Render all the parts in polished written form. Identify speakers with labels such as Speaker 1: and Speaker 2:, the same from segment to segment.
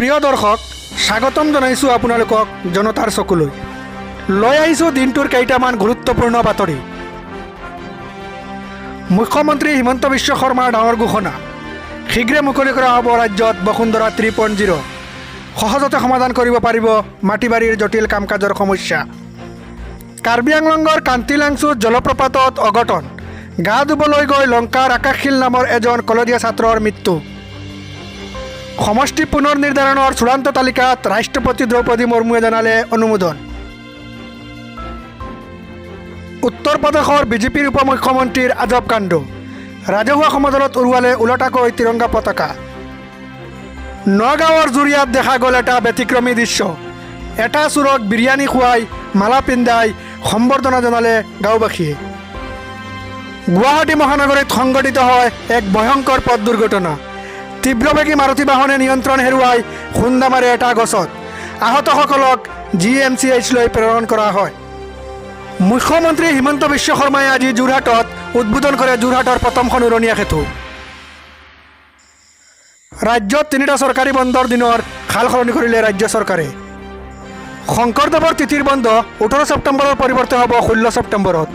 Speaker 1: প্ৰিয় দৰ্শক, স্বাগতম জনাইছোঁ আপোনালোকক জনতাৰ চকুলৈ। লৈ আহিছোঁ দিনটোৰ কেইটামান গুৰুত্বপূৰ্ণ বাতৰি। মুখ্যমন্ত্ৰী হিমন্ত বিশ্ব শৰ্মাৰ ডাঙৰ ঘোষণা। শীঘ্ৰে মুকলি কৰা হ'ব ৰাজ্যত বসুন্ধৰা 3.0। সহজতে সমাধান কৰিব পাৰিব মাটি বাৰীৰ জটিল কাম কাজৰ সমস্যা। কাৰ্বি আংলঙৰ কান্তিলাংচুত জলপ্ৰপাতত অঘটন। গা ধুবলৈ গৈ লংকাৰ আকাশশীল নামৰ এজন কলেজীয়া ছাত্ৰৰ মৃত্যু। সমষ্টি পুনৰ নিৰ্ধাৰণৰ চূড়ান্ত তালিকাত ৰাষ্ট্ৰপতি দ্ৰৌপদী মুৰ্মুৱে জনালে অনুমোদন। উত্তৰ প্ৰদেশৰ বিজেপিৰ উপ মুখ্যমন্ত্ৰীৰ আজব কাণ্ড। ৰাজহুৱা সমদলত উৰুৱালে ওলোটাকৈ তিৰংগা পতাকা। নগাঁৱৰ জুৰিয়াত দেখা গ'ল এটা ব্যতিক্ৰমী দৃশ্য। এটা চোৰক বিৰিয়ানী খুৱাই, মালা পিন্ধাই সম্বৰ্ধনা জনালে গাঁওবাসীয়ে। গুৱাহাটী মহানগৰীত সংঘটিত হয় এক ভয়ংকৰ পথ দুৰ্ঘটনা। তীব্ৰবেগী মাৰুতি বাহনে নিয়ন্ত্ৰণ হেৰুৱাই খুন্দা মাৰে এটা গছত। আহতসকলক জিএমচিএইচলৈ প্ৰেৰণ কৰা হয়। মুখ্যমন্ত্ৰী হিমন্ত বিশ্ব শৰ্মাই আজি যোৰহাটত উদ্বোধন কৰে যোৰহাটৰ প্ৰথমখন উৰণীয়া সেতু। ৰাজ্যত তিনিটা চৰকাৰী বন্ধৰ দিনৰ সাল সলনি কৰিলে ৰাজ্য চৰকাৰে। শংকৰদেৱৰ তিথিৰ বন্ধ 18 ছেপ্টেম্বৰৰ পৰিৱৰ্তে হ'ব 16 ছেপ্টেম্বৰত।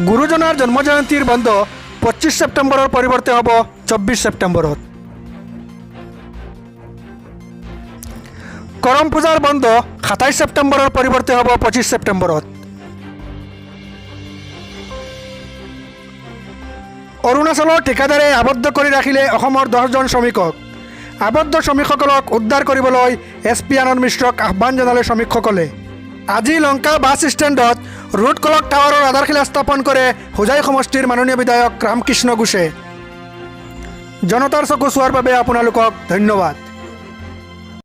Speaker 1: গুৰুজনাৰ জন্মজয়ন্তীৰ বন্ধ 25 ছেপ্টেম্বৰৰ পৰিৱৰ্তে হ'ব 24 ছেপ্টেম্বৰত। কৰম পূজাৰ বন্ধ 27 ছেপ্টেম্বৰৰ পৰিৱৰ্তে হ'ব 25 ছেপ্টেম্বৰত। অৰুণাচলৰ ঠিকাদাৰে আবদ্ধ কৰি ৰাখিলে অসমৰ 10জন শ্ৰমিকক। আবদ্ধ শ্ৰমিকসকলক উদ্ধাৰ কৰিবলৈ এছ পি আনন্দ মিশ্ৰক আহ্বান জনালে শ্ৰমিকসকলে। আজি লংকা বাছ ষ্টেণ্ডত ৰোড ক্লক টাৱাৰৰ আধাৰশিলা স্থাপন কৰে হোজাই সমষ্টিৰ মাননীয় বিধায়ক ৰামকৃষ্ণ ঘোষে। জনতাৰ চকু চোৱাৰ বাবে আপোনালোকক ধন্যবাদ।